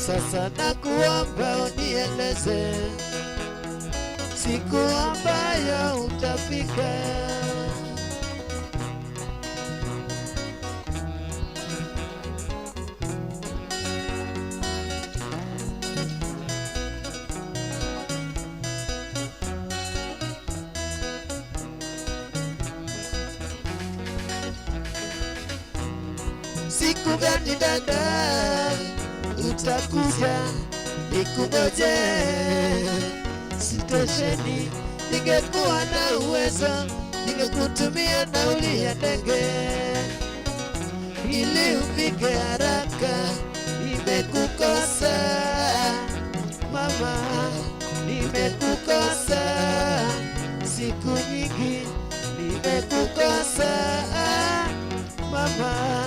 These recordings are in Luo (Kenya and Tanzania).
Sasa nakuomba unieleze siku ambayo utafika. Siku gani dada utakuja nikungoje stesheni? Ningekuwa na uwezo ningekutumia nauli ya ndege ili ufike haraka. Nimekukosa mama, nimekukosa siku nyingi, nimekukosa mama,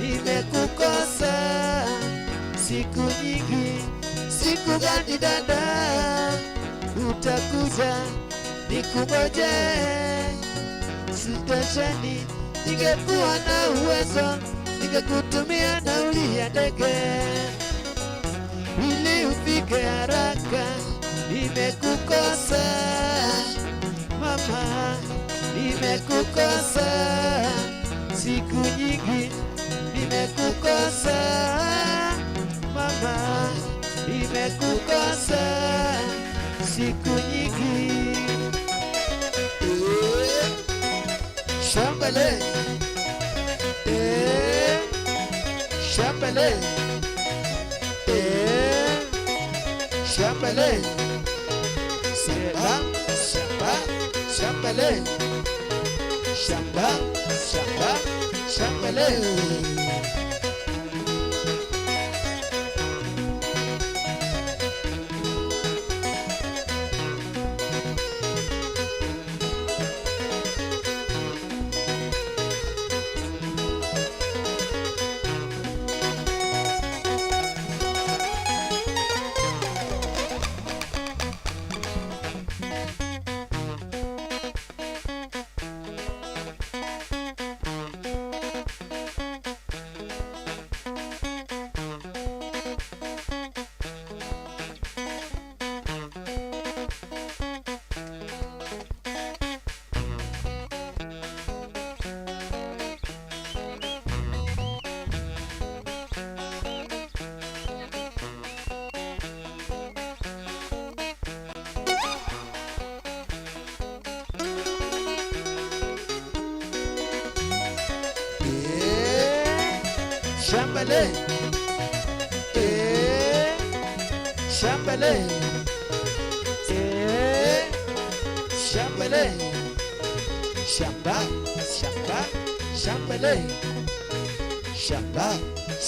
nimekukosa siku nyingi. Siku gani dada utakuja nikungoje stesheni? Ningekuwa na uwezo ningekutumia nauli ya ndege ili ufike haraka. Nimekukosa mama, nimekukosa siku nyingi, nimekukosa mama, nimekukosa siku nyingi. Eh, Shambale, eh, shambale, eh, shambale, shamba, shamba, shambale, shamba, shamba, shambale. Eh, Shambale, eh, shambale, eh, shambale, shamba, shamba, shambale, shamba,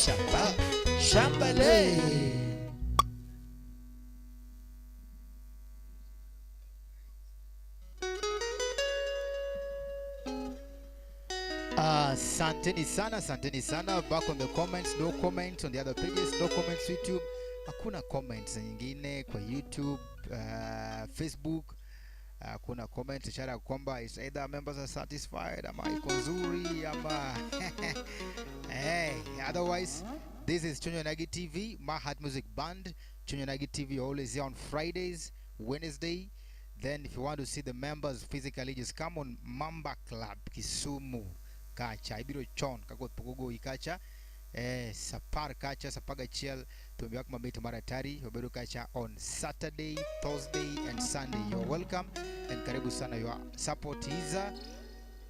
shamba, shambale. Asanteni sana, asanteni sana. Back on the comments, no comments on the other pages, no comments YouTube. Hakuna comments nyingine kwa YouTube, Facebook. Hakuna comments, ishara ya kwamba it's either members are satisfied ama iko nzuri ama hey, otherwise this is Chunywa Nagi TV, My Heart Music Band. Chunywa Nagi TV always here on Fridays, Wednesday. Then if you want to see the members physically, just come on Mamba Club, Kisumu kacha ibiro chon kakoth pok ogoyi kacha sapar kacha sapaga achiel thumbe wak mamit mar atari wabedo kacha on Saturday, Thursday and Sunday. You're welcome and karibu sana. Your support is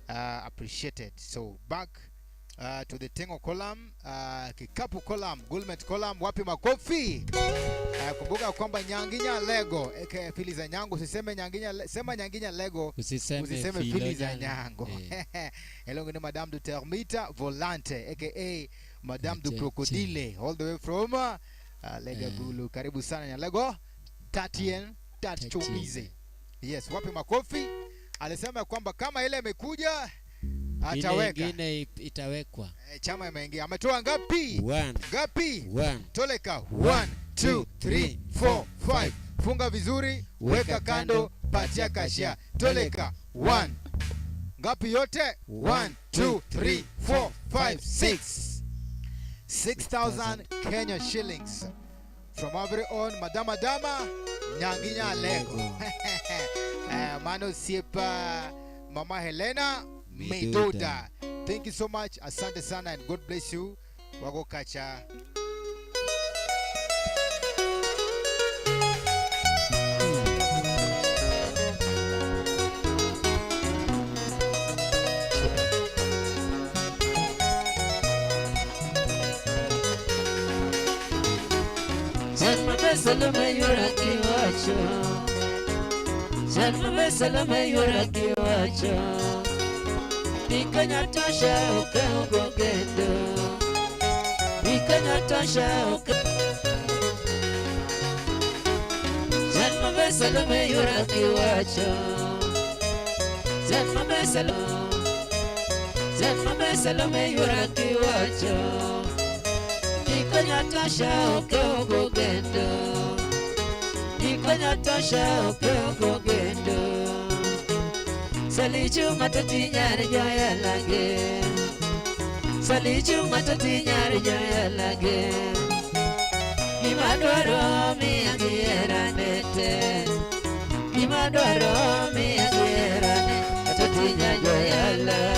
appreciated. So back to the tengo column, kikapu column, gulmet column. Wapi makofi? Kumbuka kwamba Nyanginya Lego aka Fili za Nyango, usiseme Nyanginya, sema Nyanginya Lego, usiseme, usiseme Filo Fili za Nyango. Nyango. Eh. Hello, ni Madame du Termita Volante aka Madame du Che, che. Crocodile all the way from Lega Gulu. Karibu sana Nyalego. Tatien Tat Tatien. Chumize. Yes, wapi makofi? Alisema kwamba kama ile imekuja Ile ataweka. ingine itawekwa. Eh, chama imeingia. Ametoa ngapi? One, Ngapi? one. Toleka 1 2 3 4 5. Funga vizuri, weka kando, patia kashia. Toleka 1. Ngapi yote? 1 2 3 4 5 6. 6000 Kenya shillings. From our very own Madama Dama Nyangi Nyalego. Mano osiepa Mama Helena Miduda. Thank you so much. Asante sana and God bless you. Wago kacha. Salome yora kiwacho. Salome Salome yora kiwacho. Ikanyatosha ukeugogendo. Ikanyatosha uke. Salome Salome yora kiwacho. Salome Salome. Salome Salome yora kiwacho. Ikanyatosha ukeugogendo. Ikanyatosha ukeugogendo. Salichu matati nyar joya lage. Salichu matati nyar joya lage. Gimadwaro miya gihera nete. Gimadwaro miya gihera ne. Matati nyar joya lage.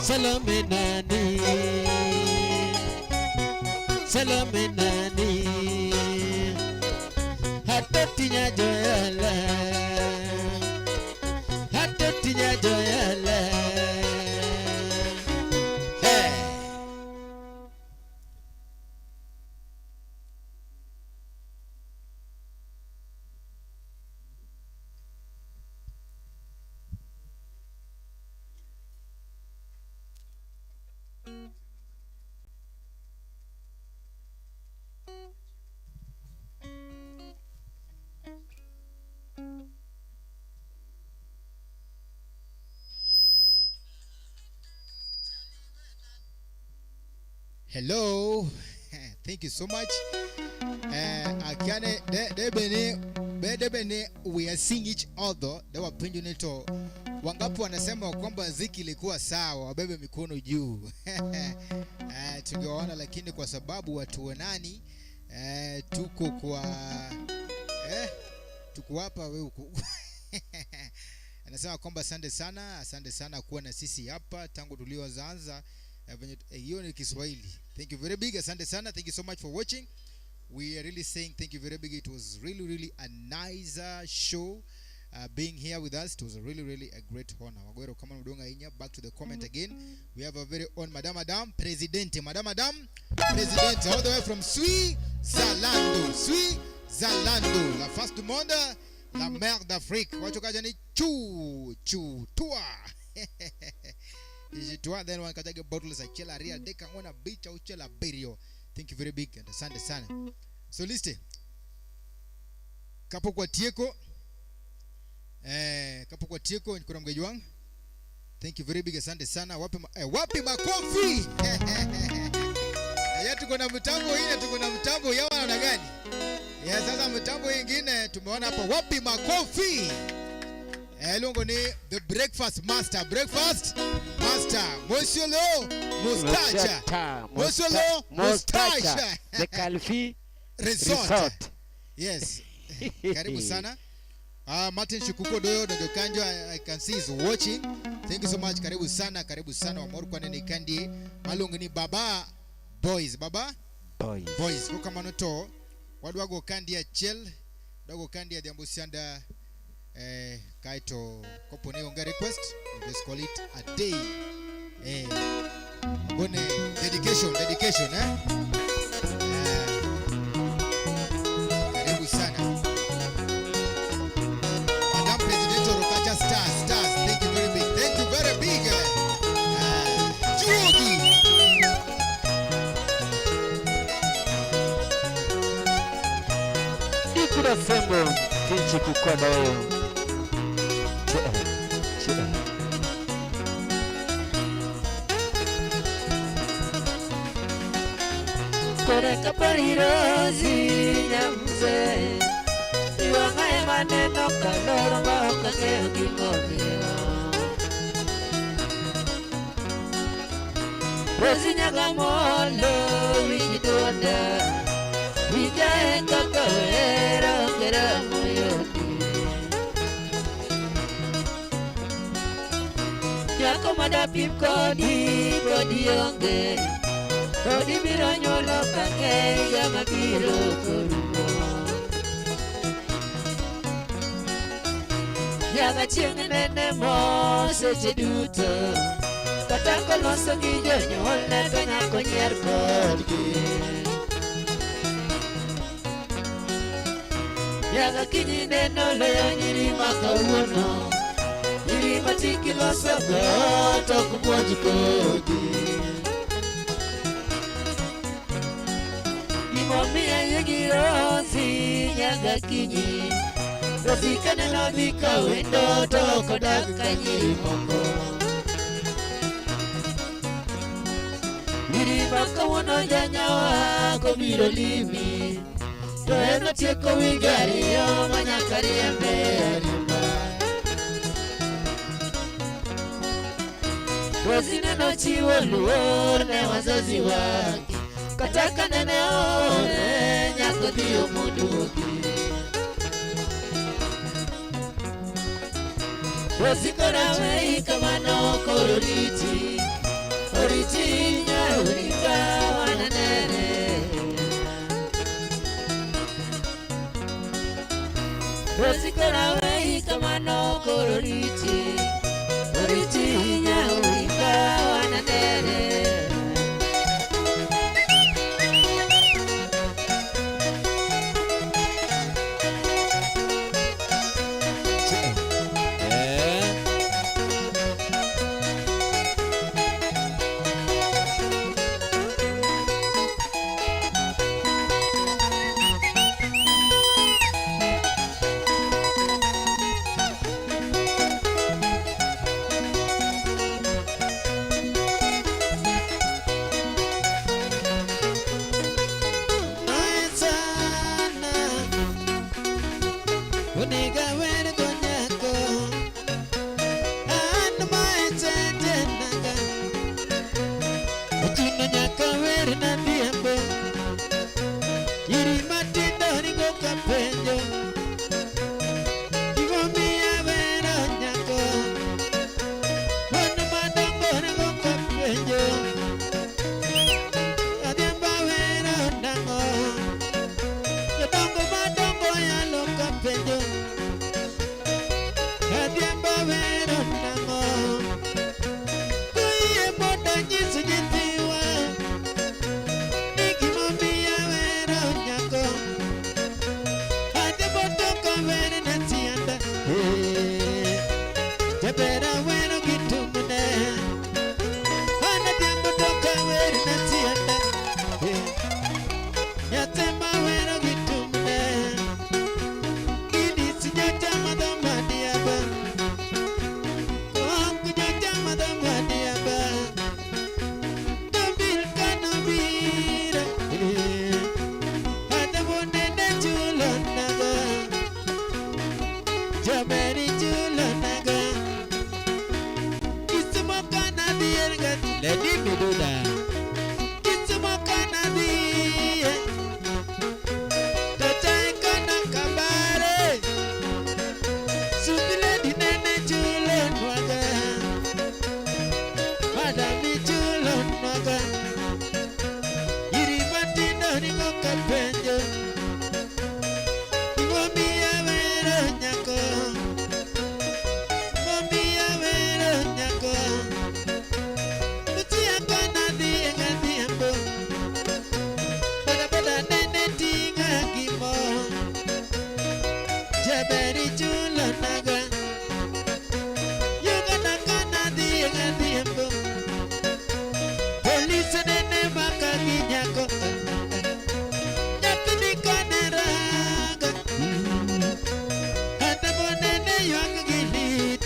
Salome nani, Salome nani, hatotinya joyala, hatotinya joyala. Hey. Hello. Thank you so much. Akiane de debene be debene we are seeing each other. De wapenjo nito wangapi wanasema kwamba ziki ilikuwa sawa, wabebe mikono juu. Tungewaona lakini kwa sababu watuonani, tuko kwa tuko hapa wewe uko. Anasema kwamba asante sana kuwa na sisi hapa tangu tulioanza. Hiyo ni Kiswahili. Thank you very big. Asante sana. Thank you so much for watching. We are really saying thank you very big. It was really, really a nice show being here with us. It was really, really a great honor. Wagwero kama mdonga inya. Back to the comment again. We have a very own Madam Madam Presidente. Madam Madam Presidente all the way from Switzerland. Switzerland. La face du monde, la mer d'Afrique. Wacho kaja ni chu chu tua. Ijitwa then wanakataga bottles za chela ria deka ngona bicha uchela berio. Thank you very big and asante sana. So liste kapo kwa tieko, kapo kwa tieko kuna mgeji wangu. Thank you very big, asante sana. Wapi wapi makofi? Ya tuko na mtambo ile, tuko na mtambo yao wana gani? Ya sasa mtambo ingine tumeona hapa, wapi makofi? Longo ni the breakfast master, breakfast master, Monsieur Lo Mustacha, Monsieur Lo Mustacha, The Calfi Resort. Resort. Yes. Karibu sana. Martin Shukuko Doyo Dojo Kanjo, I can see is watching. Thank you so much. Karibu sana, karibu sana. Wamoru kwa nene kandi. Malungu ni Baba Boys, Baba Boys. Boys. Kwa kama noto, wadwago kandi ya chill, dogo kandi ya Jambusianda. Kaito kopo ni onge request, we just call it a day. Gone dedication, dedication, Karibu sana. Madam President Rokacha Stars, Stars, thank you very big. Thank you very big. Jugi. Ikura sembo tinchi kukoda wewe. Koreka parirozi nyamze Iwangae maneno kaloro mbaoka ngeo gimobio Rozi nyagamolo winidonda Wijae kaka wera ngera moyoni Nyako madapim kodi kodi onge Kodi biro nyuolo kang'e higa mabiro korumo Nyaka chieng' nene mos seche duto Kata koloso gi jonyuolne to nyako nyier kodgi Nyaka kinyi neno loyo nyiri ma kawuono Nyiri ma tik ilosogo to ok buonj kodi Gimomiyo ayie gi Rosi nyaka kinyi Rosi kaneno dhi ka wendo to ok odak ka nyiri moko Nyiri ma kawuono janyawa kobiro limi To en otieko wige ariyo ma nyaka riembe ariemba Rosi neno chiwo luor ne wazazi wake Kata ka nene oore nyako dhi omoduogi Rosi koro aweyi kamano koro riti Koro aweyi kamano koro riti. Oriti nyaulimba wanadere. Eh. Sana Onego awer go nyako An maesetenaga Ochuno nyaka wer na dhiambo Iri matindo ringo kapenjo Gimomiyo awero nyako Mon madongo ringo kapenjo Adhiambo awero nang'o Jodongo madongo yalo kapenjo Adhiambo wero nang'o Koyie mondo anyis nyithiwa Ni gimomiyo awero nyako Adhiambo tok awer na sianda Eh, Jaber awero gi tumne An adhiambo tok awer na sianda Eh, Nyathi mawero gi tumne Gidis nyocha madho madiaba Kok nyocha madho madiaba Dobil kanobiro Adhiambo nene chulo naga Jaberi chulo naga Kisumo kanadhier ga Lady Miduda. Kisumo kanadhiye Tochae kana kabare Sukile dinene chulo nwaga Madami chulo nwaga Iri matindo ringo kapenjo Gimomiyo awero nyako Gimomiyo awero nyako Busia kana dhi e gadhiambo Boda boda nene ting'a gi mo Jaber ichulo naga Uganda kana dhi e gadhiambo Polis nene maka gi nyako Nyathini kane ranga Adhiambo nene ywak gi lit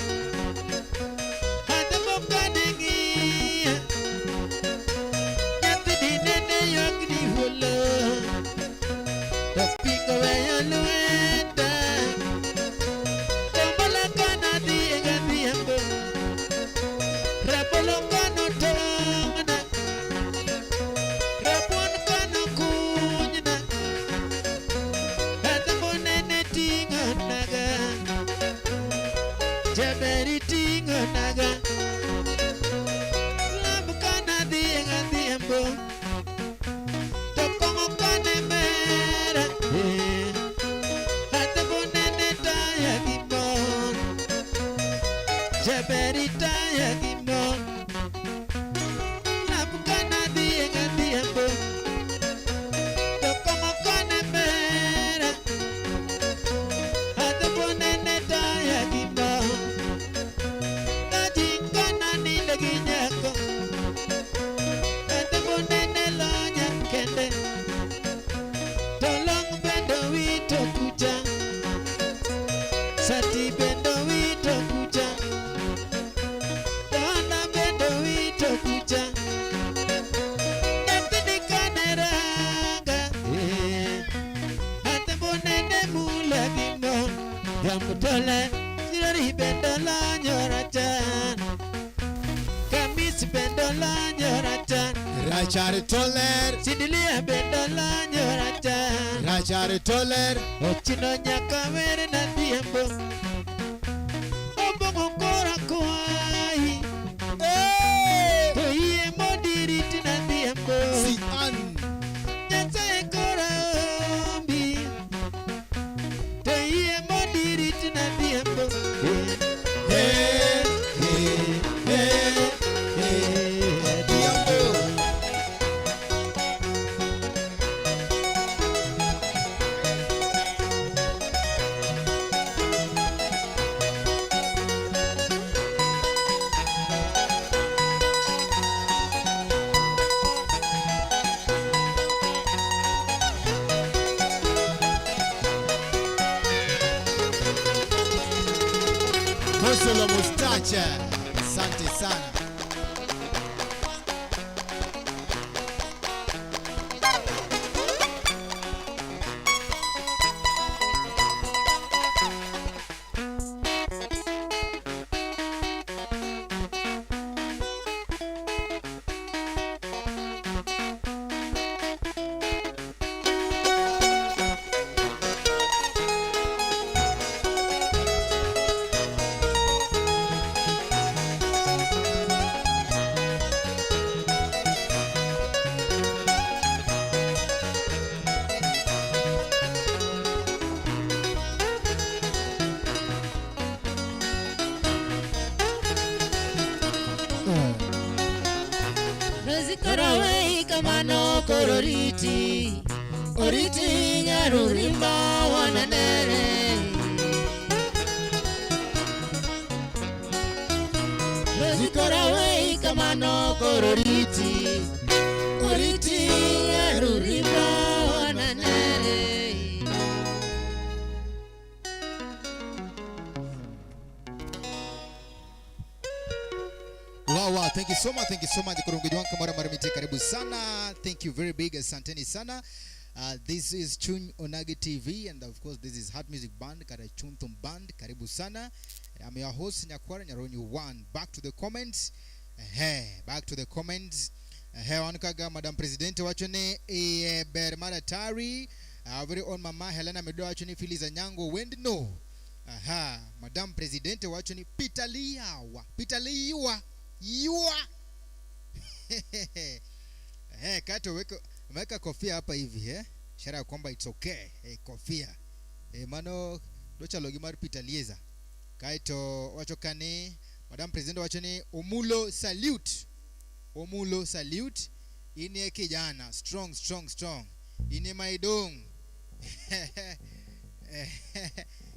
Adhiambo kane ng'iya Nyathini nene ywak ni huolo To pingo weyo lweta Tombola kana dhi e gadhiambo Rabolo kano tong'na Rabuon kano kunyna Adhiambo nene ting'o naga Jaber iting'o naga Lamb kana dhi e gadhiambo To kong'o kane mera eh. Adhiambo nene taya gi mor Jaber itaya gi mor Lamb kana dhi e gadhiambo To kong'o kane mera Adhiambo nene taya gi mor Najinkana nindo gi nyako Adhiambo nene lonya kende To long bende wito kucha Sati bende wito kucha Dona bende wito kucha Nyathini kane ranga eh. Adhiambo nene mula gi mo Dhiambo tole Sirori bende lonyo rachar Kamis bende lonyo rachar Rachar toler, Sindilia bende lonyo rachar rachar toler. Ochino nyaka wer na dhiambo Obong'o kora kwayi To yie mondi rit na dhiambo Si an. Nyasaye kora ombi To yie mondi rit Mosolo Mustache. Asante sana. Rosikorowe kamano kororiti oriti nyarurimba wananere Rosikorowe kamano kororiti oriti nyarurimba wananere. Wow, thank you so much, thank you so much. Kurungu wangu mara mara miti karibu sana. Thank you very big, asanteni sana. This is Chuny Onagi TV and of course this is Heart Music Band, Kara Chuntum Band. Karibu sana. I'm your host Nyakwara Nyaronyo 1. Back to the comments. Back to the comments. Wankaga Madam President wachone ber maratari. Very own Mama Helena Medo wachone Phyllis Anyango Wendno. Aha, Madam President wachone Peter Liawa. Peter Liwa. Yua. Kato weka kofia hapa hivi eh? Ishara ya kwamba it's okay. Kofia. Mano docha logi mar Peter Lieza. Kaito wacho kani Madam President wacho ni Omulo salute. Omulo salute. Inie kijana strong strong strong. Inie maidong.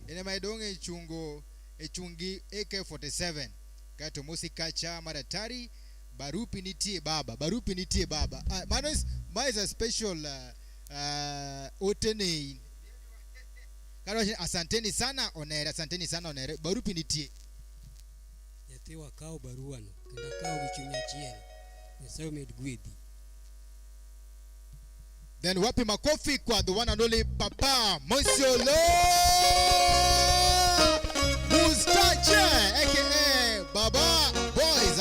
Inie maidong e chungo e chungi AK47. Kato musi kacha maratari barupi nitie baba, barupi nitie baba. Mano is, ma is a special otene. Karo asanteni sana onere, asanteni sana onere, barupi nitie. Nyathi wakawo baruano kendo akawo gi chuny achiel. Nyasaye omed gwedhi. Then wapi makofi kwa the one and only Papa Mosiolo Mustache aka Baba Boys,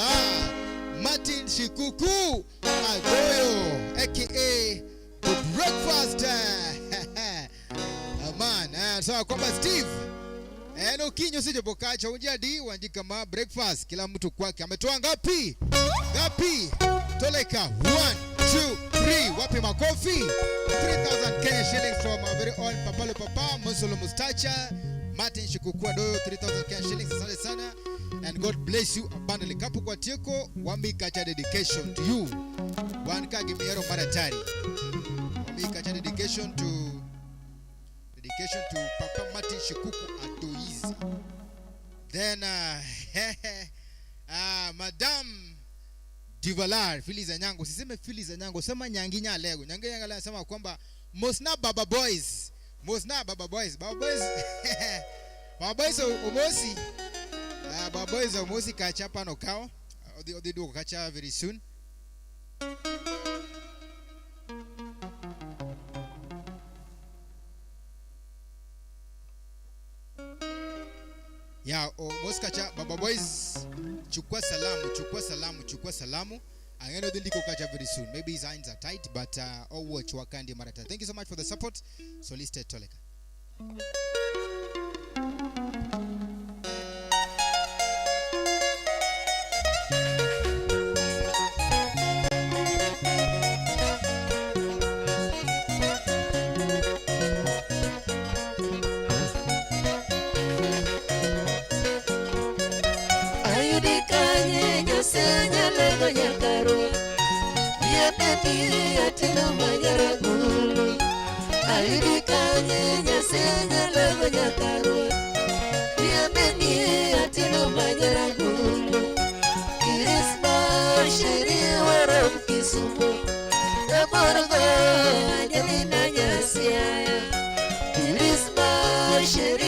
Martin Shikuku Agoyo aka The Breakfast. Man, so kwamba Steve no kinyo sije bokacha unjadi wanjika ma breakfast kila mtu kwake. Ametoa ngapi? Ngapi? Toleka 1 2 3. Wapi makofi? 3000 Kenya shillings from our very own Papalo Papa Mosolo Mustache Martin Shikuku Adoyo, 3000 Kenya shillings. Asante sana and God bless you abundantly. Kapo kwa tieko wambi kacha dedication to you. Wan ka gimiero maratari. Wambi kacha dedication to Papa Martin Shikuku Adoizi. Then Madam Divalar Phyllis Anyango, siseme Phyllis Anyango, sema Nyangi Nyalego. Nyangi Nyalego anasema kwamba Mosna Baba Boys. Mosna Baba Boys. Baba Boys. Baba Boys Omosi. Baba Boys Omosi kacha pano kao. Odi duo kacha very soon. Ya, Omosi kacha Baba Boys. Chukua salamu, chukua salamu, chukua salamu. Angeno ndiko kacha very soon. Maybe his hands are tight, but all watch wakandi marata. Thank you so much for the support. Soliste Toleka. Ayudi kanye Nyasaye Nyalego nyakarwa.